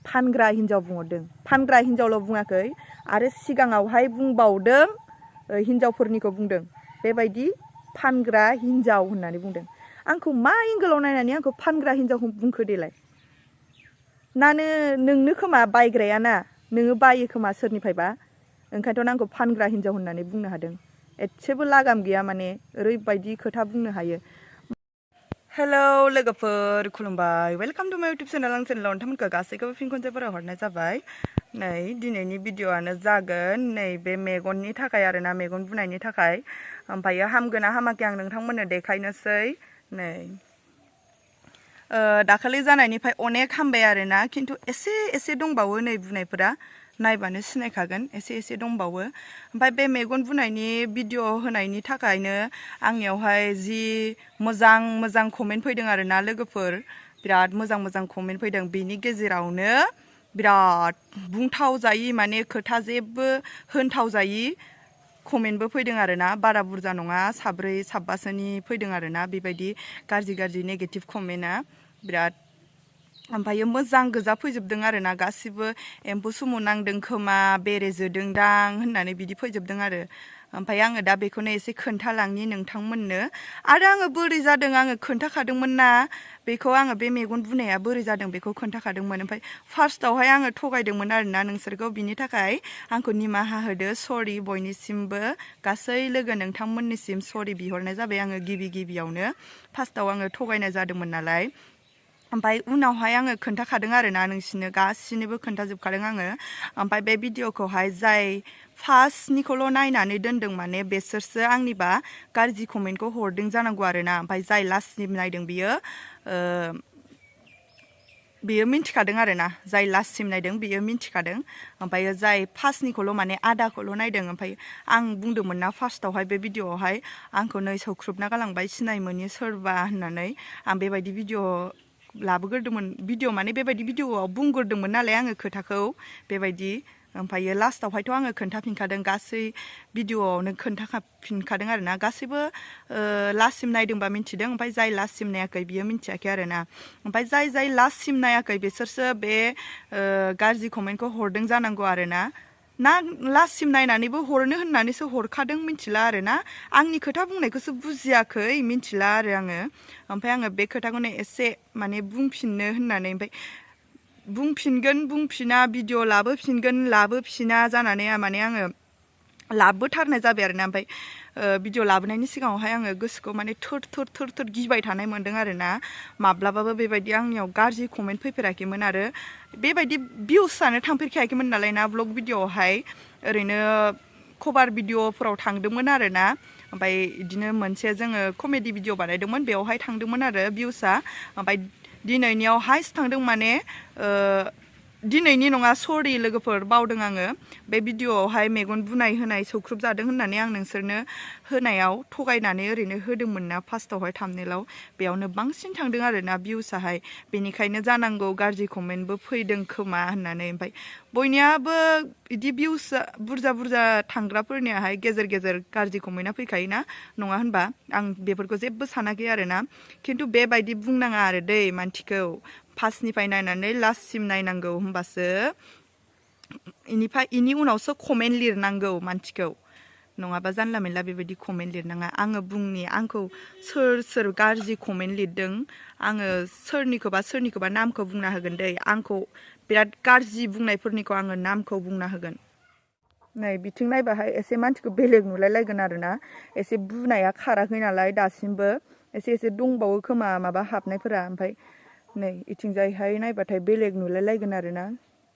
फानग्रा हिन्जाव बुंहरदों फानग्रा हिन्जावल' बुङाखै आरो सिगाङावहाय बुंबावदों हिन्जावफोरनिखौ बुंदों बेबायदि फानग्रा हिन्जाव होननानै बुंदों आंखौ मा एंगोलाव नायनानै आंखौ फानग्रा हिन्जाव बुंखो देलाय नानो नोंनो खोमा बायग्राया ना नोङो बायो खोमा सोरनिफ्रायबा ओंखायनोथ' आंखौ फानग्रा हिन्जाव होननानै बुंनो हादों एसेबो लागाम गैया माने ओरैबायदि खोथा बुंनो हायो हेलौ लोगोफोर खुलुमबाय वेलकाम टु माय इउटुब चेनेल आं चेनेलाव नोंथांमोनखौ गासैखौबो फिन खनसे बरायहरनाय जाबाय नै दिनैनि भिडिअ'आनो जागोन नै बे मेगननि थाखाय आरोना मेगन बुनायनि थाखाय ओमफ्रायो हामगोन ना हामाखै आं नोंथांमोननो देखायनोसै नै दाखालि जानायनिफ्राय अनेक हामबाय आरोना खिन्थु एसे दंबावो नै बुनायफोरा नायबानो सिनायखागोन एसे दंबावो ओमफ्राय बे मेगन बुनायनि भिडिअ होनायनि थाखायनो आंनियावहाय जि मोजां कमेन्ट फैदों आरोना लोगोफोर बिराद मोजां कमेन्ट फैदों बेनि गेजेरावनो बिराद बुंथाव जायि माने खोथा जेबो होनथाव जायि कमेन्टबो फैदों आरोना बारा बुरजा नङा साब्रै साबासोनि फैदों आरोना बेबायदि गाज्रि नेगेटिभ कमेन्टआ बिराद ओमफ्रायो मोजां गोजा फैजोबदों आरोना गासिबो एम्फौ सुमु नांदों खोमा बेरे जोदोंदां होननानै बिदि फैजोबदों आरो ओमफ्राय आङो दा बेखौनो एसे खोन्थालांनि नोंथांमोननो आरो आङो बोरै जादों आङो खोन्थाखादोंमोन ना बेखौ आङो बे मेगन बुनाया बोरै जादों बेखौ खोन्थाखादोंमोन ओमफ्राय फार्स्टआवहाय आङो थगायदोंमोन आरोना नोंसोरखौ बिनि थाखाय आंखौ निमाहा होदो सरि बयनिसिमबो गासै लोगो नोंथांमोननिसिम सरि बिहरनाय जाबाय आङो गिबियावनो फार्स्टआव आङो थगायनाय जादोंमोन नालाय ओमफ्राय उनावहाय आङो खोन्थाखादों आरोना नोंसिनो गासिनोबो खोन्थाजोबखादों आङो ओमफ्राय बे भिडिअखौहाय जाय फार्स्टनिखौल' नायनानै दोनदों माने बेसोरसो आंनिबा गाज्रि कमेन्टखौ हरदों जानांगौ आरोना ओमफ्राय जाय लास्टनि नायदों बियो मिन्थिखादों आरोना जाय लास्टसिम नायदों बियो मिन्थिखादों ओमफ्राय जाय फार्स्टनिखौल' माने आदाखौल' नायदों ओमफ्राय आं बुंदोंमोन ना फार्स्टआवहाय बे भिडिअआवहाय आंखौ नै सौख्रुबना गालांबाय सिनाय मोनि सोरबा होननानै आं बेबायदि भिडिअ लाबोग्रोदोंमोन भिडिअ माने बेबायदि भिडिअआव बुंग्रोदोंमोन नालाय आङो खोथाखौ बेबायदि ओमफ्रायो लास्टआवहायथ' आङो खोन्थाफिनखादों गासै भिडिअआवनो खोन्थाखाफिनखादों आरोना गासैबो लास्टसिम नायदोंबा मिन्थिदों ओमफ्राय जाय लास्टसिम नायाखै बियो मिन्थियाखै आरोना ओमफ्राय जाय लास्टसिम नायाखै बिसोरसो बे गाज्रि कमेन्टखौ हरदों जानांगौ आरोना ना लास्टसिम नायनानैबो हरनो होननानैसो हरखादों मिन्थिला आरोना आंनि खोथा बुंनायखौसो बुजियाखै मिन्थिला आरो आङो ओमफ्राय आङो बे खोथाखौनो एसे माने बुंफिननो होननानै ओमफ्राय बुंफिना भिडिअ लाबोफिना जानानै माने आङो लाबोथारनाय जाबाय आरोना ओमफ्राय भिडिअ लाबोनायनि सिगाङावहाय आङो गोसोखौ माने थोर गिबाय थानाय मोन्दों आरोना माब्लाबाबो बेबायदि आंनियाव गाज्रि कमेन्ट फैफेराखैमोन आरो बेबायदि भिउसआनो थांफेरखायाखैमोन नालाय ना ब्लग भिडिअआवहाय ओरैनो कभार भिडिअफोराव थांदोंमोन आरोना ओमफ्राय बिदिनो मोनसे जोङो कमेडि भिडिअ बानायदोंमोन बेवहाय थांदोंमोन आरो भिउसआ ओमफ्राय दिनैनियाव हाइस्ट थांदों माने दिनैनि नङा सरि लोगोफोर बावदों आङो बे भिडिअआवहाय मेगन बुनाय होनाय सौख्रुब जादों होननानै आं नोंसोरनो होनायाव थगायनानै ओरैनो होदोंमोन ना फार्स्टआवहाय थाम्बनेलाव बेयावनो बांसिन थांदों आरोना भिउसाहाय बेनिखायनो जानांगौ गाज्रि कमेन्टबो फैदों खोमा होननानै ओमफ्राय बयनियाबो बिदि भिउसा बुरजा थांग्राफोरनियाहाय गेजेर गाज्रि कमेन्टआ फैखायोना नङा होनबा आं बेफोरखौ जेबो सानाखै आरोना खिन्थु बेबायदि बुंनाङा आरो दै मानसिखौ फार्स्टनिफ्राय नायनानै लास्टसिम नायनांगौ होमबासो इनि उनावसो कमेन्ट लिरनांगौ मानसिखौ नङाबा जानला मेनला बेबायदि कमेन्ट लिरनाङा आङो आंखौ सोर गाज्रि कमेन्ट लिरदों आङो सोरनिखौबा नामखौ बुंना होगोन दै आंखौ बिराद गाज्रि बुंनायफोरनिखौ आङो नामखौ बुंना होगोन नै बिथिं नायबाहाय एसे मानसिखौ बेलेग नुलायलायगोन आरोना एसे बुनाया खाराखै नालाय दासिमबो एसे दंबावो खोमा माबा हाबनायफोरा ओमफ्राय नै इथिंजायहाय नायबाथाय बेलेग नुलायलायगोन आरोना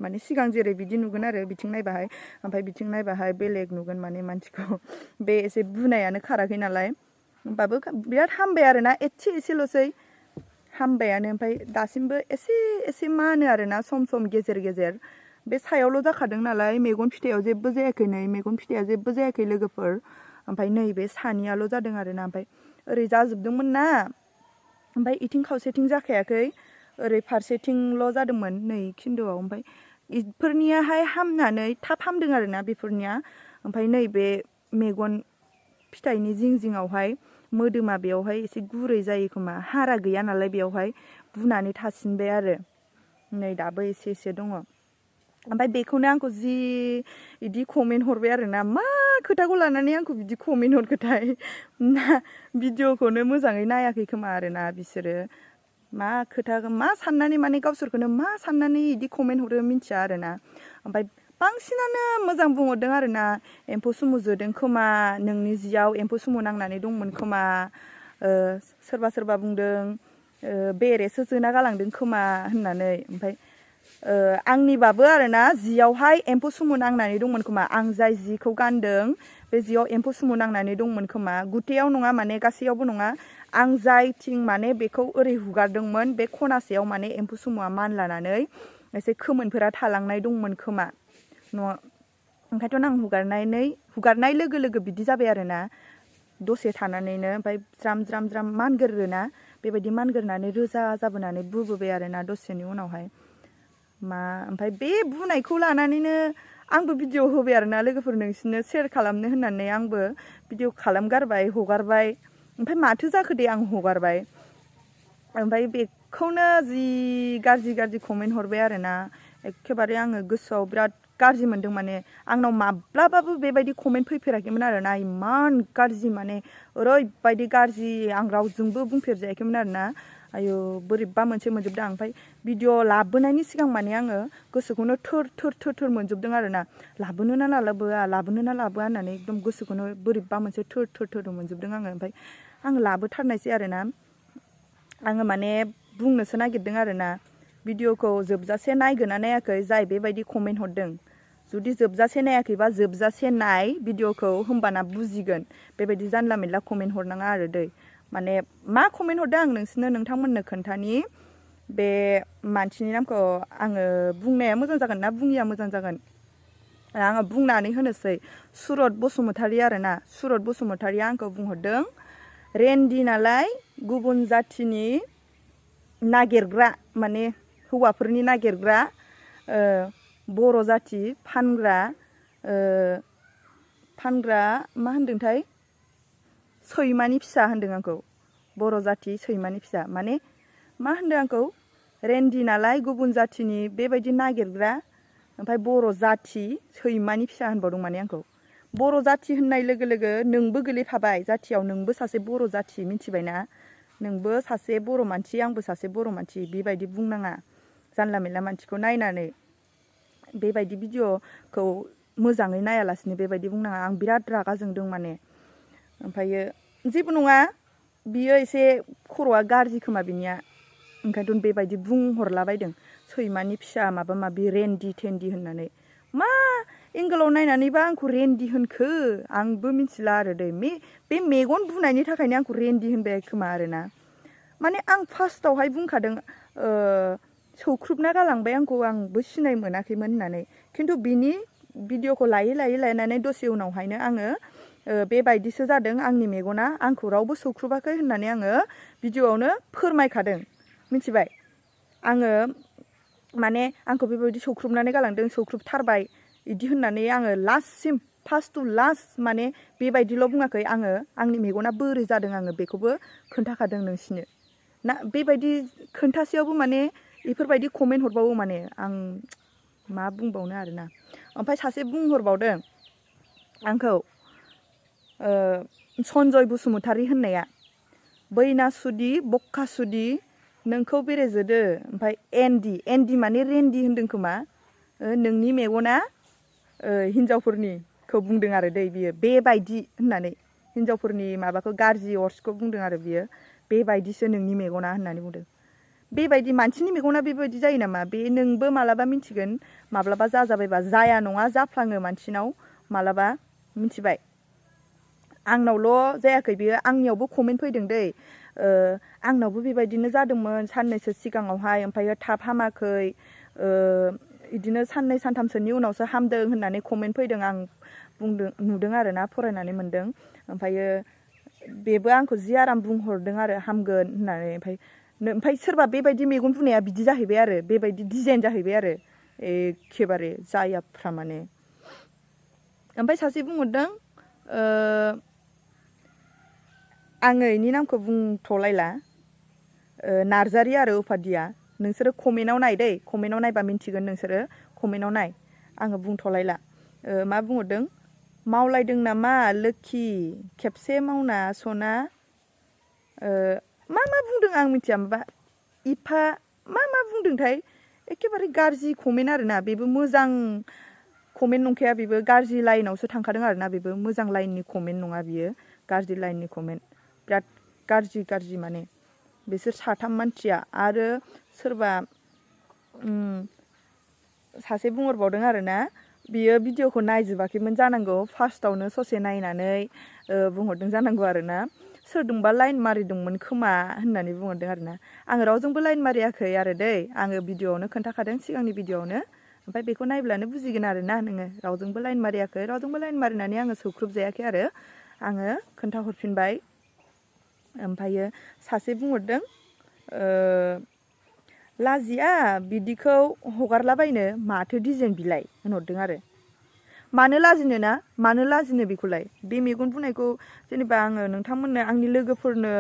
माने सिगां जेरै बिदि नुगोन आरो बिथिं नायबाहाय ओमफ्राय बिथिं नायबाहाय बेलेग नुगोन माने मानसिखौ बे एसे बुनायानो खाराखै नालाय होमबाबो बिराद हामबाय आरोना एसेल'सै हामबायानो ओमफ्राय दासिमबो एसे मानो आरोना सम गेजेर बे सायावल' जाखादों नालाय मेगन फिथाइयाव जेबो जायाखै नै मेगन फिथाइया जेबो जायाखै लोगोफोर ओमफ्राय नैबे सानियाल' जादों आरोना ओमफ्राय ओरै जाजोबदोंमोन ना ओमफ्राय इथिं खावसेथिं जाखायाखै ओरै फारसेथिंल' जादोंमोन नै खिन्दुआव ओमफ्राय इफोरनियाहाय हामनानै थाब हामदों आरोना बेफोरनिया ओमफ्राय नैबे मेगन फिथाइनि जिङावहाय मोदोमा बेयावहाय एसे गुरै जायो खोमा हारा गैया नालाय बेयावहाय बुनानै थासिनबाय आरो नै दाबो एसे दङ ओमफ्राय बेखौनो आंखौ जि इदि कमेन्ट हरबाय आरोना मा खोथाखौ लानानै आंखौ बिदि कमेन्ट हरखोथाय ना भिडिअखौनो मोजाङै नायाखै खोमा आरोना बिसोरो मा खोथा मा साननानै माने गावसोरखौनो मा साननानै इदि कमेन्ट हरो मिन्थिया आरोना ओमफ्राय बांसिनानो मोजां बुंहरदों आरोना एम्फौ सुमु जोदों खोमा नोंनि जियाव एम्फौ सुमु नांनानै दंमोन खोमा सोरबा बुंदों बेरेसो जोना गालांदों खोमा होननानै ओमफ्राय आंनिबाबो आरोना जियावहाय एम्फौ सुमु नांनानै दंमोन खोमा आं जाय जिखौ गानदों बे जियाव एम्फौ सुमु नांनानै दंमोन खोमा गुथेयाव नङा माने गासैयावबो नङा आं जायथिं माने बेखौ ओरै हुगारदोंमोन बे खनासेयाव माने एम्फौ सुमुआ मानलानानै एसे खोमोनफोरा थालांनाय दंमोन खोमा ओंखायनोथ' आं हुगारनाय लोगो बिदि जाबाय आरोना दसे थानानैनो ओमफ्राय ज्राम मानगोरोना बेबायदि मानगोरनानै रोजा जाबोनानै बुबोबाय आरोना दसेनि उनावहाय ओमफ्राय बे बुनायखौ लानानैनो आंबो भिडिअ होबाय आरोना लोगोफोर नोंसिनो शेयार खालामनो होननानै आंबो भिडिअ खालामगारबाय हगारबाय ओमफ्राय माथो जाखो दे आं हगारबाय ओमफ्राय बेखौनो जि गाज्रि कमेन्ट हरबाय आरोना एखेबारे आङो गोसोआव बिराद गाज्रि मोनदों माने आंनाव माब्लाबाबो बेबायदि कमेन्ट फैफेराखैमोन आरोना इमान गाज्रि माने ओरैबायदि गाज्रि आं रावजोंबो बुंफेरजायाखैमोन आरोना आयु बोरैबा मोनसे मोनजोबदों आं ओमफ्राय भिडिअ लाबोनायनि सिगां माने आङो गोसोखौनो थोर मोनजोबदों आरोना लाबोनो ना लाबोआ होननानै एकदम गोसोखौनो बोरैबा मोनसे थोर मोनजोबदों आङो ओमफ्राय आं लाबोथारनायसै आरोना आङो माने बुंनोसो नागिरदों आरोना भिडिअखौ जोबजासे नायगोना नायाखै जाय बेबायदि कमेन्ट हरदों जुदि जोबजासे नायाखैबा जोबजासे नाय भिडिअखौ होमबाना बुजिगोन बेबायदि जानला मेनला कमेन्ट हरनाङा आरो दै माने मा कमेन्ट हरदों आं नोंथांमोननो खोन्थानि बे मानसिनि नामखौ आङो बुंनाया मोजां जागोन ना बुङिया मोजां जागोन आङो बुंनानै होनोसै सुरत बसुमतारी आरोना सुरत बसुमतारीया आंखौ बुंहरदों रेन्दि नालाय गुबुन जाथिनि नागिरग्रा माने हौवाफोरनि नागिरग्रा बर' जाति फानग्रा मा होनदोंथाय सैमानि फिसा होनदों आंखौ बर' जाति सैमानि फिसा माने मा होनदों आंखौ रेन्दि नालाय गुबुन जातिनि बेबायदि नागिरग्रा ओमफ्राय बर' जाति सैमानि फिसा होनबावदों माने आंखौ बर' जाति होननाय लोगो नोंबो गोलैफाबाय जातियाव नोंबो सासे बर' जाति मिथिबायना नोंबो सासे बर' मानसि आंबो सासे बर' मानसि बेबायदि बुंनाङा जानला मेनला मानसिखौ नायनानै बेबायदि भिडिअखौ मोजाङै नायालासिनो बेबायदि बुंनाङा आं बिराद रागा जोंदों माने ओमफ्रायो जेबो नङा बियो एसे खर'आ गाज्रि खोमा बिनिया ओंखायनोथ' बेबायदि बुंहरलाबायदों सैमानि फिसा माबा माबि रेन्दि थेन्दि होननानै मा एंगोलाव नायनानैबा आंखौ रेन्दि होनखो आंबो मिथिला आरो दै बे मेगन बुनायनि थाखायनो आंखौ रेन्दि होनबाय खोमा आरोना माने आं फार्स्टआवहाय बुंखादों सौख्रुबना गालांबाय आंबो सिनाय मोनाखैमोन होननानै खिन्थु बिनि भिडिअखौ लायै दसे उनावहायनो आङो बेबायदिसो जादों आंनि मेगना आंखौ रावबो सौख्रुबाखै होननानै आङो भिडिअआवनो फोरमायखादों मिथिबाय आङो माने आंखौ बेबायदि सौख्रुबनानै गालांदों सौख्रुबथारबाय बिदि होननानै आङो लास्टसिम फार्स्ट टु लास्ट माने बेबायदिल' बुङाखै आङो आंनि मेगना बोरै जादों आङो बेखौबो खोन्थाखादों नोंसिनो ना बेबायदि खोन्थासेयावबो माने बेफोरबायदि कमेन्ट हरबावो माने आं मा बुंबावनो आरोना ओमफ्राय सासे बुंहरबावदों आंखौ सन्जय बसुमतारी होननाया बैनासुदि बक्कासुदि नोंखौ बेरेजोदो ओमफ्राय एन्दि माने रेन्दि होनदों खोमा नोंनि मेगना हिन्जावफोरनिखौ बुंदों आरो दै बियो बेबायदि होननानै हिन्जावफोरनि माबाखौ गाज्रि वर्ड्सखौ बुंदों आरो बियो बेबायदिसो नोंनि मेगना होननानै बुंदों बेबायदि मानसिनि मेगना बेबायदि जायो नामा बे नोंबो मालाबा मिथिगोन माब्लाबा जाजाबायबा जाया नङा जाफ्लाङो मानसिनाव मालाबा मिथिबाय आंनावल' जायाखै बेयो आंनियावबो कमेन्ट फैदों दै आंनावबो बेबायदिनो जादोंमोन साननैसो सिगाङावहाय ओमफ्रायो थाब हामाखै बिदिनो साननै सानथामसोनि उनावसो हामदों होननानै कमेन्ट फैदों आं नुदों आरोना फरायनानै मोनदों ओमफ्रायो बेबो आंखौ जि आराम बुंहरदों आरो हामगोन होननानै ओमफ्राय सोरबा बेबायदि मेगन बुनाया बिदि जाहैबाय आरो बेबायदि डिजाइन जाहैबाय आरो एखेबारे जायाफ्रा माने ओमफ्राय सासे बुंहरदों आङो इनि नामखौ बुंथ'लायला नार्जारि आरो उपाधिया नोंसोरो कमेन्टआव नाय दै कमेन्टआव नायबा मिन्थिगोन नोंसोरो कमेन्टआव नाय आङो बुंथ'लायला मा बुंहरदों मावलायदों नामा लोखि खेबसे मावना सना मा बुंदों आं मिथिया माबा इफा मा बुंदोंथाय एखेबारे गाज्रि कमेन्ट आरोना बेबो मोजां कमेन्ट नंखाया बेबो गाज्रि लाइनावसो थांखादों आरोना बेबो मोजां लाइननि कमेन्ट नङा बियो गाज्रि लाइननि कमेन्ट बिराद गाज्रि माने बिसोर साथाम मानसिया आरो सोरबा सासे बुंहरबावदों आरोना बियो भिडिअखौ नायजोबाखैमोन जानांगौ फार्स्टआवनो ससे नायनानै बुंहरदों जानांगौ आरोना सोरदोंबा लाइन मारिदोंमोन खोमा होननानै बुंहरदों आरोना आङो रावजोंबो लाइन मारियाखै आरो दै आङो भिडिअआवनो खोन्थाखादों सिगांनि भिडिअआवनो ओमफ्राय बेखौ नायब्लानो बुजिगोन आरोना नोङो रावजोंबो लाइन मारियाखै रावजोंबो लाइन मारिनानै आङो सौख्रुबजायाखै आरो आङो खोन्थाहरफिनबाय ओमफ्रायो सासे बुंहरदों लाजिया बिदिखौ हगारलाबायनो माथो डिजाइन बिलाइ होनहरदों आरो मानो लाजिनो ना मानो लाजिनो बेखौलाय बे मेगन बुनायखौ जेनेबा आङो नोंथांमोननो आंनि लोगोफोरनो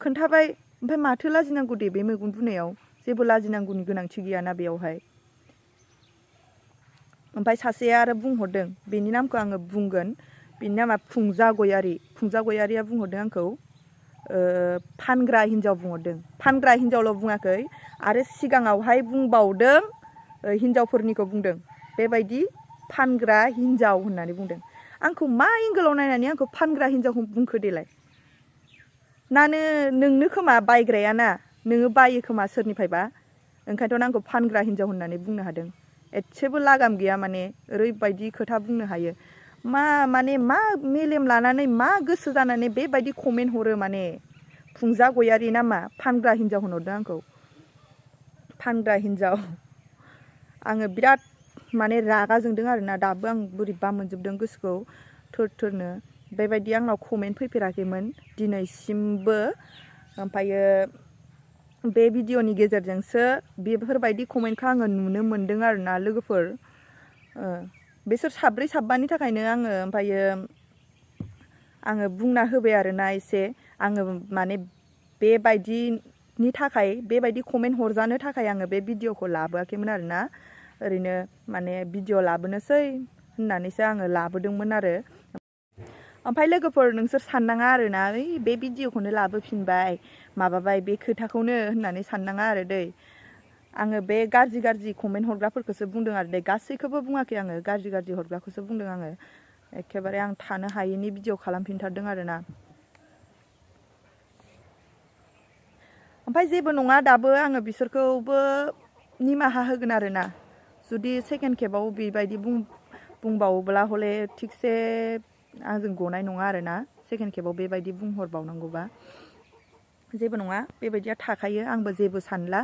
खोन्थाबाय ओमफ्राय माथो लाजिनांगौ दे बे मेगन बुनायाव जेबो लाजिनांगौनि गोनांथि गैयाना बेयावहाय ओमफ्राय सासेया आरो बुंहरदों बेनि नामखौ आङो बुंगोन बेनि नामा फुंजा गयारिया बुंहरदों आंखौ फानग्रा हिन्जाव बुंहरदों फानग्रा हिन्जावल' बुङाखै आरो सिगाङावहाय बुंबावदों हिन्जावफोरनिखौ बुंदों बेबायदि फानग्रा हिन्जाव होननानै बुंदों आंखौ मा एंगोलाव नायनानै आंखौ फानग्रा हिन्जावखौ बुंखो देलाय नानो नोंनो खोमा बायग्राया ना नोङो बायो खोमा सोरनिफ्रायबा ओंखायनोथ' आंखौ फानग्रा हिन्जाव होननानै बुंनो हादों एसेबो लागाम गैया माने ओरैबायदि खोथा बुंनो हायो माने मा मेलेम लानानै मा गोसो जानानै बेबायदि कमेन्ट हरो माने फुंजा गयारि नामा फानग्रा हिन्जाव होनहरदों आंखौ फानग्रा हिन्जाव आङो बिराद माने रागा जोंदों आरोना दाबो आं बोरैबा मोनजोबदों गोसोखौ थोरनो बेबायदि आंनाव कमेन्ट फैफेराखैमोन दिनैसिमबो ओमफ्रायो बे भिडिअनि गेजेरजोंसो बेफोरबायदि कमेन्टखौ आङो नुनो मोन्दों आरोना लोगोफोर बिसोर साब्रै साबानि थाखायनो आङो ओमफ्रायो आङो बुंना होबाय आरोना एसे आङो माने बेबायदिनि थाखाय बेबायदि कमेन्ट हरजानो थाखाय आङो बे भिडिअखौ लाबोआखैमोन आरोना ओरैनो माने भिडिअ लाबोनोसै होननानैसो आङो लाबोदोंमोन आरो ओमफ्राय लोगोफोर नोंसोर साननाङा आरोना बे भिडिअखौनो लाबोफिनबाय माबाबाय बे खोथाखौनो होननानै साननाङा आरो दै आङो बे गाज्रि कमेन्ट हरग्राफोरखौसो बुंदों आरो दै गासैखौबो बुङाखै आङो गाज्रि हरग्राखौसो बुंदों आङो एखेबारे आं थानो हायैनि भिडिअ खालामफिनथारदों आरोना ओमफ्राय जेबो नङा दाबो आङो बिसोरखौबो निमाहा होगोन आरोना जुदि सेकेन्ड खेबाव बेबायदि बुंबावोब्ला हले थिगसे आंजों गनाय नङा आरोना सेकेन्ड खेबाव बेबायदि बुंहरबावनांगौबा जेबो नङा बेबायदिया थाखायो आंबो जेबो सानला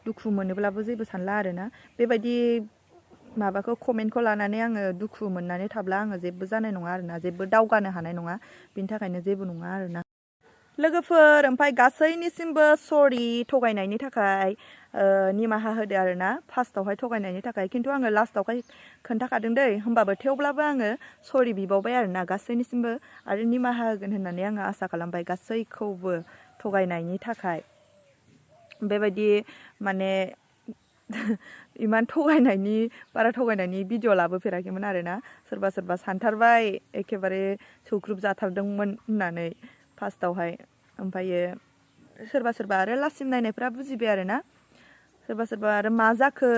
दुखु मोनोब्लाबो जेबो सानला आरोना बेबायदि माबाखौ कमेन्टखौ लानानै आङो दुखु मोननानै थाब्ला आङो जेबो जानाय नङा आरोना जेबो दावगानो हानाय नङा बिनि थाखायनो जेबो नङा आरोना लोगोफोर ओमफ्राय गासैनिसिमबो सरि थगायनायनि थाखाय निमाहा होदो आरोना फार्स्टआवहाय थगायनायनि थाखाय खिन्थु आङो लास्टआवहाय खोन्थाखादों दै होमबाबो थेवब्लाबो आङो सरि बिबावबाय आरोना गासैनिसिमबो आरो निमाहा होगोन होननानै आङो आसा खालामबाय गासैखौबो थगायनायनि थाखाय बेबायदि माने इमान बारा थगायनायनि भिडिअ लाबोफेराखैमोन आरोना सोरबा सानथारबाय एखेबारे सौख्रुब जाथारदोंमोन होननानै फार्स्टआवहाय ओमफ्रायो सोरबा आरो लासिम नायनायफ्रा बुजिबाय आरोना सोरबा आरो मा जाखो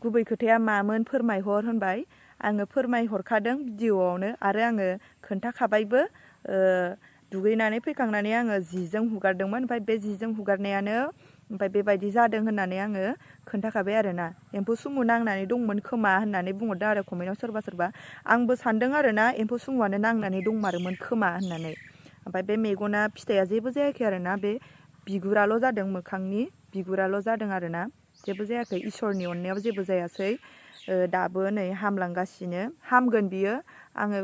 गुबै खोथाया मामोन फोरमायहर होनबाय आङो फोरमायहरखादों भिडिअआवनो आरो आङो खोन्थाखाबायबो दुगैनानै फैखांनानै आङो जिजों हुगारदोंमोन ओमफ्राय बे जिजों हुगारनायानो ओमफ्राय बेबायदि जादों होननानै आङो खोन्थाखाबाय आरोना एम्फौ सुमु नांनानै दंमोन खोमा होननानै बुंहरदों आरो कमेन्टआव सोरबा आंबो सानदों आरोना एम्फौ सुमुआनो नांनानै दंमारोमोन खोमा होननानै ओमफ्राय बे मेगना फिथाइया जेबो जायाखै आरोना बे बिगुराल' जादों मोखांनि बिगुराल' जादों आरोना जेबो जायाखै इसोरनि अननायाव जेबो जायासै दाबो नै हामलांगासिनो हामगोन बियो आङो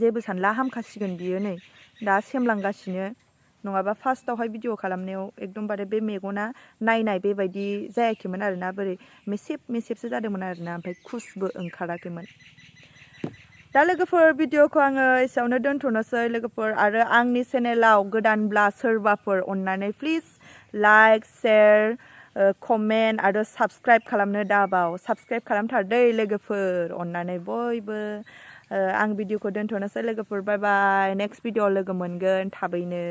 जेबो सानला हामखासिगोन बियो नै दा सेमलांगासिनो नङाबा फार्स्टआवहाय भिडिअ खालामनायाव एकदमबारे बे मेगना नायनाय बेबायदि जायाखैमोन आरोना बोरै मेसेबसो जादोंमोन आरोना ओमफ्राय खुसबो ओंखाराखैमोन दा लोगोफोर भिडिअखौ आङो एसेयावनो दोनथ'नोसै लोगोफोर आरो आंनि चेनेलाव गोदानब्ला सोरबाफोर अननानै प्लिज लाइक शेयार कमेन्ट आरो साबस्क्राइब खालामनो दाबाव साबस्क्राइब खालामथारदै लोगोफोर अननानै बयबो आं भिडिअखौ दोनथ'नोसै लोगोफोर बाय बाय नेक्स्ट भिडिअ लोगो मोनगोन थाबैनो